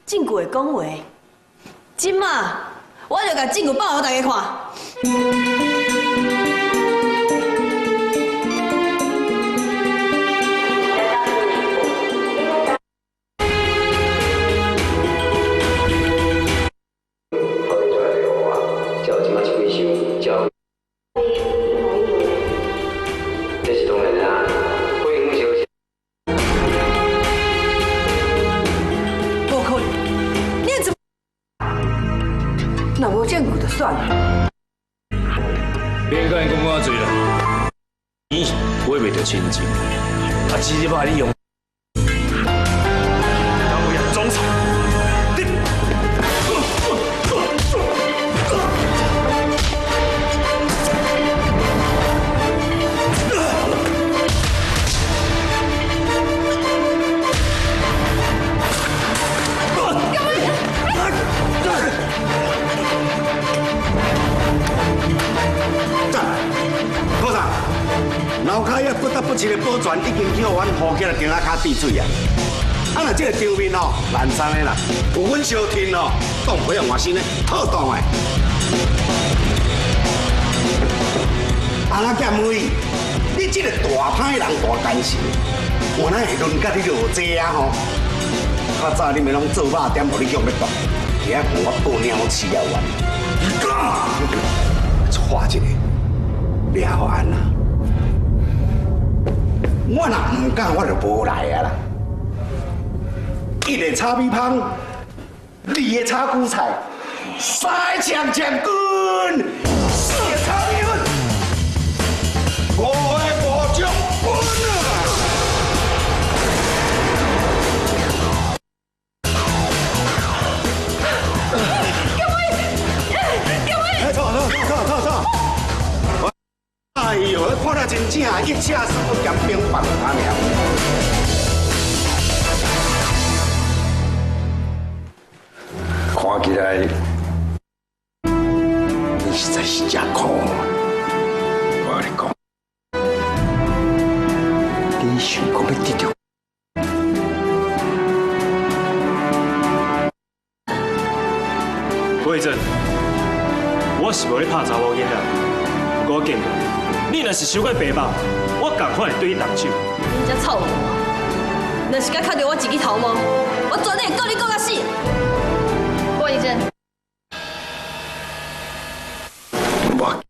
證據會講話。這馬我就共證據放予大家看。無可能，你怎？若無證據就算了。免共𪜶講遐濟啦，錢買袂著親情，啊，只擺你用。單位總裁，你。科長，樓跤遐不得不飼的寶泉已經去予阮扶起來頂仔跤滴水啊！啊，若這個場面吼，難送的啦，有阮相挺吼，當皮用換新的，妥當的。啊，那劍妹，你這個大歹人大奸臣，我哪會輪到你落這啊吼？較早你咪攏做肉店，予你向欲剁，去遐向我報鳥鼠仔冤。你講，錯一個。了安啊！我若毋敢，我就無來啊啦。一个炒米芳，二个炒韭菜，三个將將軍，四个炒米粉，五个五將軍啊！哎，坐坐坐坐坐。哎呦，看來真正一車師傅兼冰棒阿娘。看起來你實在是真苦。我跟你講，你想講欲得著？郭义珍，我是無咧拍查某囡仔，不過我建議你若是傷過白目，我仝款會對你動手。你這臭流氓！若是敢敲著我一支頭毛，我絕對會告你告到死。郭一珍，我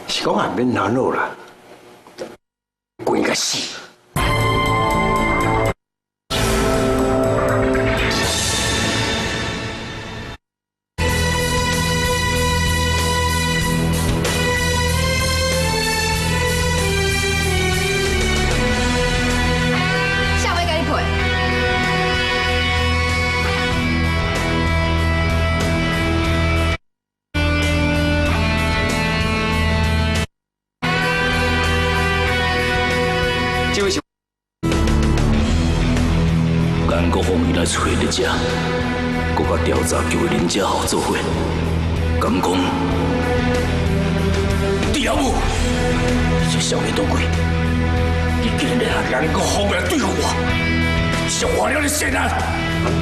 是講也免煩惱啦，關甲死。啥欲共你賠？這位是顏國峰伊來揣你遮，閣共調查局的林家豪做伙，敢講對無？你這少年賭鬼，你竟然拿顏國峰來對付我，是活了你先啊！阿妹，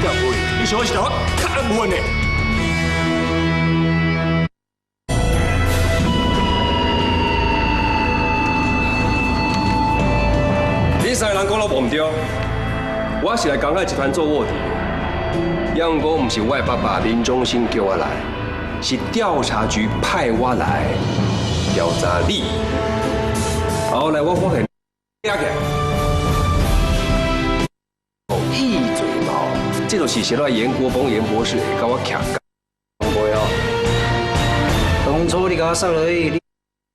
你想我是頭較安分的？恁三个人講攏無毋對，我是來江海集團做臥底的，也毋過毋是我的爸爸林忠信叫我來，是調查局派我來調查你。後來我發現，抓起來，一嘴毛，這就是誰來嚴國峰嚴博士會共我徛講過哦。當初你共我送落去，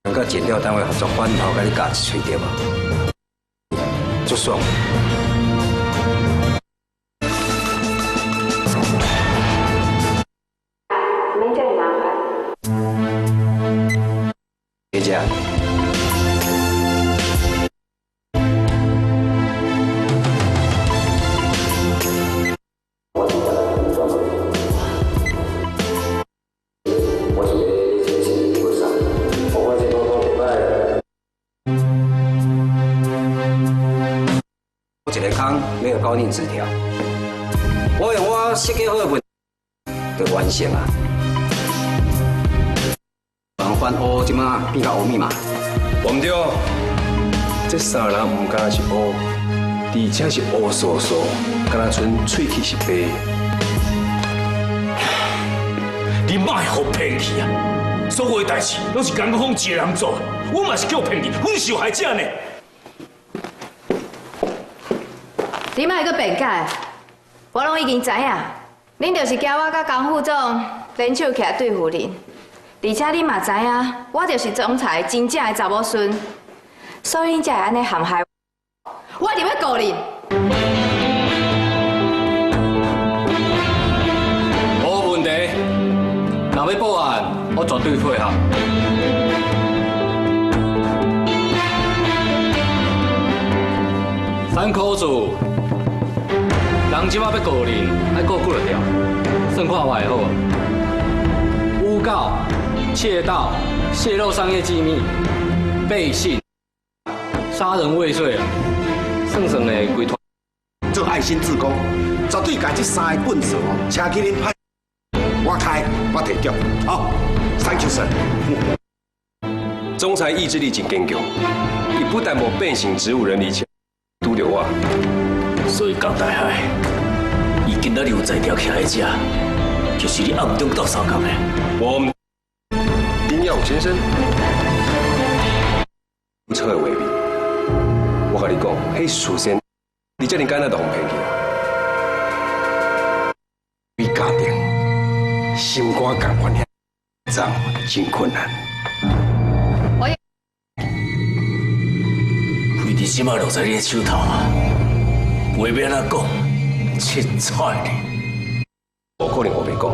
你佮檢調單位合作，反頭共你咬一喙對無？足爽。沒叫你麻煩。別這樣。一個空沒有高定紙條，我用我設計好的問就完成啊。反烏這馬變甲烏密碼。無毋對，這三个人毋敢若是烏，而且是烏索索，敢若賰喙齒是白。你莫予騙去啊！所有的代誌攏是江國峰一个人做的，我嘛是叫騙去，阮受害者呢。你莫閣辯解，我攏已經知影，恁就是驚我佮江副總聯手起來對付恁，而且你嘛知影，我就是總裁真正的查某孫，所以恁才會按呢陷害我。我一定欲告恁。無問題，若欲報案，我絕對配合。三口子，人這擺欲告恁，愛告幾落條？算看覓好無？誣告、竊盜、洩露商業機密、背信、殺人未遂啊！算算咧，規團做愛心志工，絕對共這三个笨手哦，車去恁派，我開，我提供，好，Thank you sir。總裁意志力真堅強，伊不但無變成植物人，而且拄著我。所以江大海，伊今仔日有才調徛佇遮，就是你暗中鬥相共的。我丁耀武先生，出的畫面，我共你講，彼事先你這麼簡單就予騙去啊？為家庭，心肝甘願遐重，真困難。我位置這擺落在你的手頭啊，話欲按怎講，凊彩呢。無可能烏白講。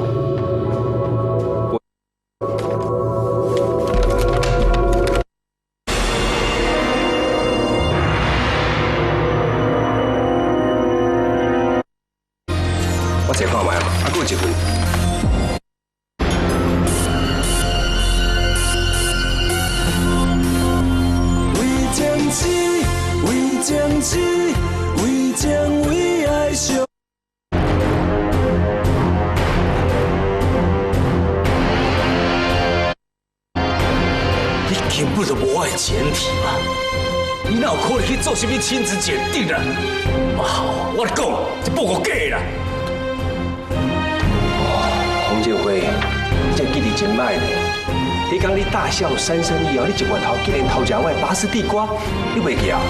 我查看覓啊，還閣有一份。為情痴，為情痴，為情為愛相。你根本就無我的前提嘛，你哪有可能去做啥物親子鑑定啊？啊，我講，這報告假的啦。洪建輝，你這記憶真歹呢。彼工你大笑三聲以後，你一回頭竟然偷食我的拔絲地瓜，你袂記啊？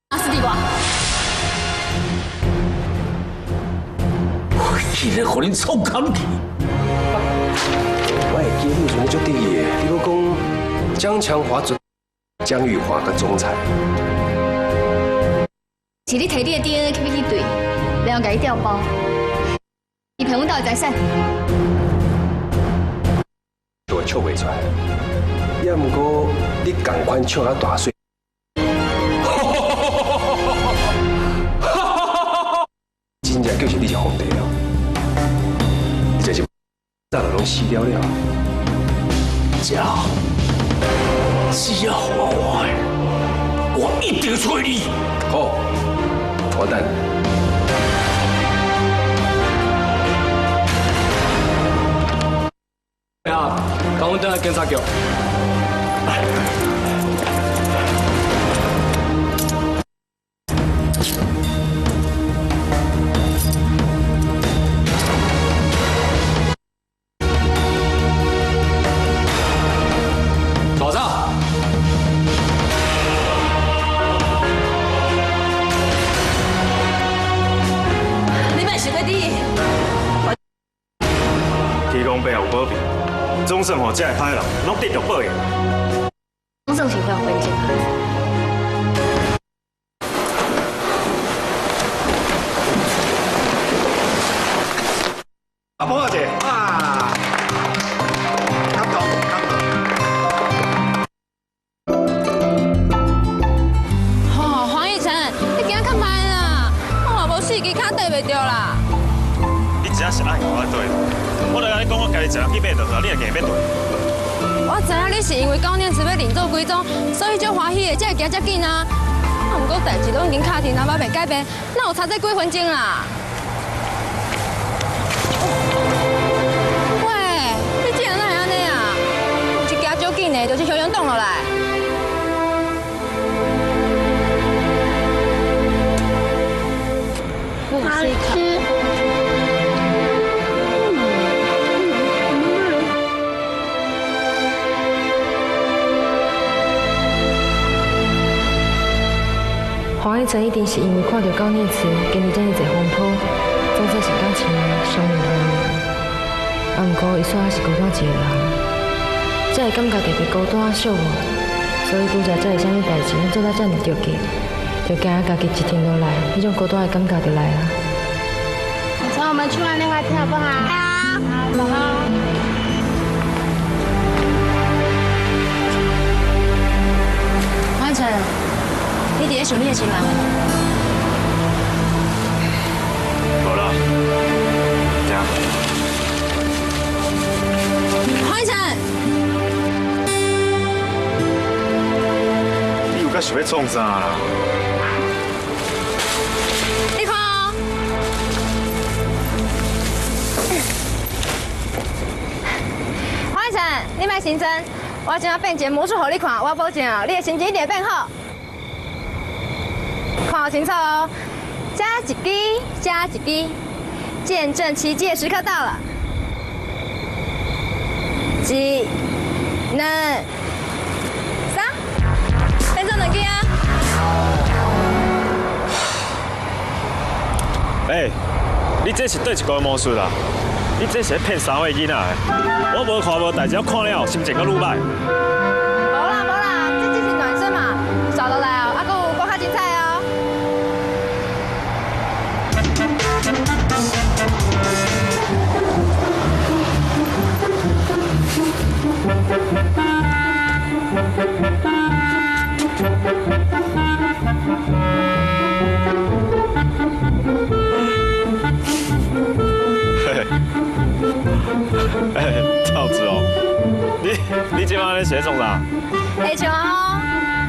拔絲地瓜，我竟然予恁創空去！我會記你有陣足得意的，你閣講江強華、江玉華佮總裁，是你提你的 DNA 去去對，然後共伊調包，伊騙阮兜的財產。都會笑袂出來。也毋過你仝款笑甲大細，真正就是你是皇帝了，你這是早就攏死了了。只要只要予我活的，我一定揣你。好，我等。啊，共阮轉來警察局。走走。你莫想過你。天公伯有保庇，總算予這个歹人攏得著報應。總算是會還錢啊！阿婆姐啊，感動感動。吼，黃奕晨，你行較慢啦，我嘛無四支跤綴袂著啦。你真是愛我對，我來共你講，我家己一人去買就好，你會硬欲綴。我知影你是因為舊年子欲另做歸宗，所以足歡喜的，才會行遮緊啊。啊，毋過代誌攏已經敲定，若欲變改變，哪有差這幾分鐘啦？喂，你這人哪會按呢啊？有一件足緊的，就是雄雄擋落來。好吃。黃一成一定是因為看著高念慈經歷這麼濟風波，總算是感情相認同意。啊，毋過伊煞還是孤單一個人，才會感覺特別孤單寂寞，所以拄才才會啥物代誌攏做甲遮爾著急，就驚家己一停落來，彼種孤單的感覺就來啊。走，我們去玩溜滑梯好不好？好。好，走咯。黃一成，你佇咧想你的情人無？無啦，怎？黃一成，你有夠想欲創啥啦？你看哦，黃一成，你莫心真，我這馬變一个魔術予你看，我保證哦，你的心情一定會變好。看好清楚哦，加一支，加一支，見證奇蹟的時刻到了。一、兩、三，變做兩支啊！欸，你這是佗一個魔術啦？你這是咧騙三歲囡仔的？我無看無代誌，我看了後心情閣愈䆀。無啦無啦，這只是暖身嘛，紲落來哦，還閣有閣較精彩哦。欸，赵子龍，你這擺咧是咧創啥？會笑啊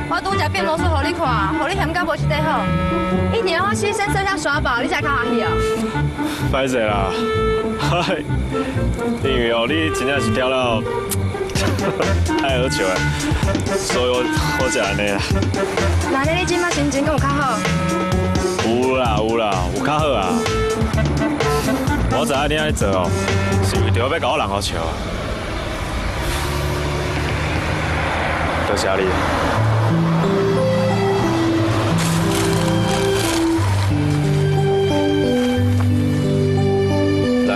吼！我拄才變魔術予你看，予你嫌甲無實際好，一定要我犧牲設下耍寶，你才較歡喜哦。歹勢啦，因為哦，你真正是跳了太好笑了，所以我才按呢啦。那你這擺心情敢有較好？有啦有啦，有較好啊。我知影你按呢做哦，是為著欲共我人予笑。多謝你。來。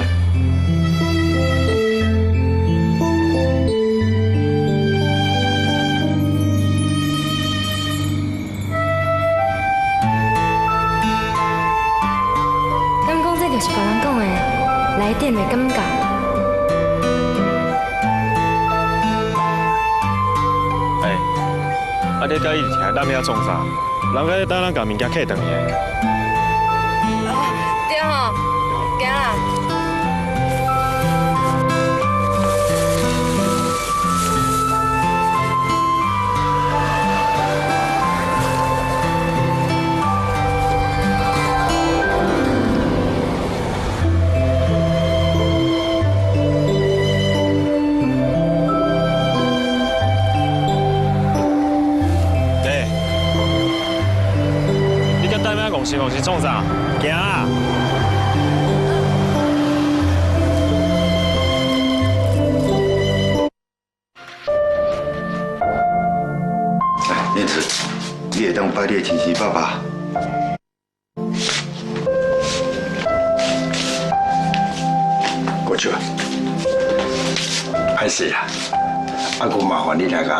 敢講這就是別人講的來電的感覺？欸，啊你佮伊徛躉遐創啥？人家咧等咱共物件客轉去。對吼，行啦。欸，你佮等遐戆神戆神創啥？行啊！哎，念慈，你會當拜你的親生爸爸。過去，歹勢啦，啊，閣麻煩你來共